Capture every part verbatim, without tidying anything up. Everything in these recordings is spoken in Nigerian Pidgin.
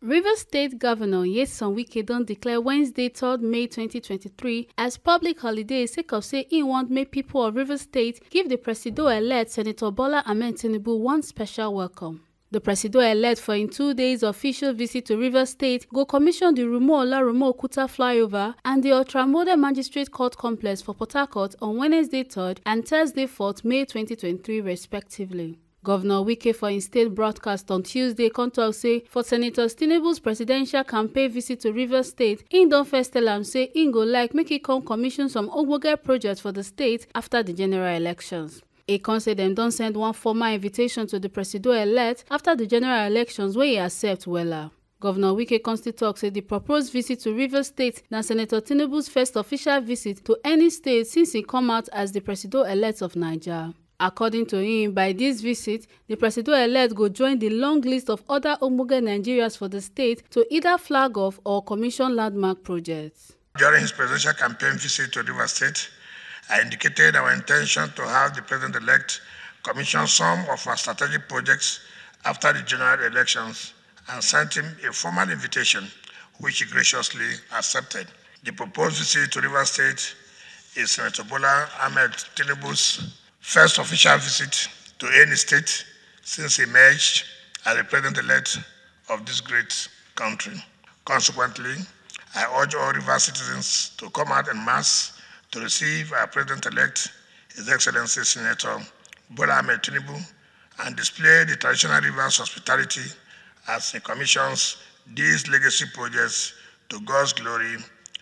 Rivers State Governor Nyesom Wike don declare Wednesday, third May twenty twenty-three as public holiday sake of say im want make people of Rivers State give the Presido-elect Senator Bola Ahmed Tinubu one special welcome. The Presido-elect, for im two days official visit to Rivers State, go commission the Rumuola Rumuokuta flyover and the Ultramodern Magistrate Court complex for Port Harcourt on Wednesday, third and Thursday, fourth May twenty twenty-three respectively. Governor Wike, for im state broadcast on Tuesday, come talk say for Senator Tinubu's presidential campaign visit to Rivers State, im don first tell am say im go like make e come commission some ogbonge projects for the state after the general elections. E come say dem don send one formal invitation to the Presido-elect after the general elections wey e accept wella. Governor Wike come still talk say the proposed visit to Rivers State na Senator Tinubu's first official visit to any state since e come out as the Presido-elect of Naija. According to him, by this visit, the Presido-elect go join the long list of other ogbonge Nigerians for the state to either flag off or commission landmark projects. During his presidential campaign visit to Rivers State, I indicated our intention to have the president-elect commission some of our strategic projects after the general elections and sent him a formal invitation, which he graciously accepted. The proposed visit to Rivers State is Senator Bola Ahmed Tinubu's first official visit to any state since he emerged as the president-elect of this great country. Consequently, I urge all Rivers citizens to come out en masse to receive our president-elect, His Excellency Senator Bola Ahmed Tinubu, and display the traditional Rivers hospitality as he commissions these legacy projects to God's glory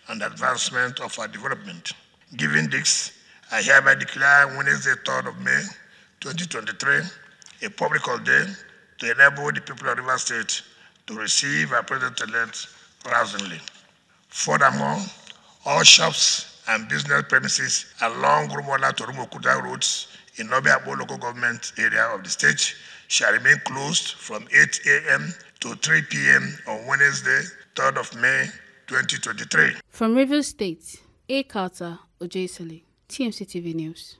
and advancement of our development. Given this, I hereby declare Wednesday, third of May twenty twenty-three, a public holiday to enable the people of Rivers State to receive our president-elect rousingly. Furthermore, all shops and business premises along Rumuola to Rumuokuta roads in Obiakpo local government area of the state shall remain closed from eight a.m. to three p.m. on Wednesday, third of May twenty twenty-three. From Rivers State, A. Carter Ojesele, T M C T V News.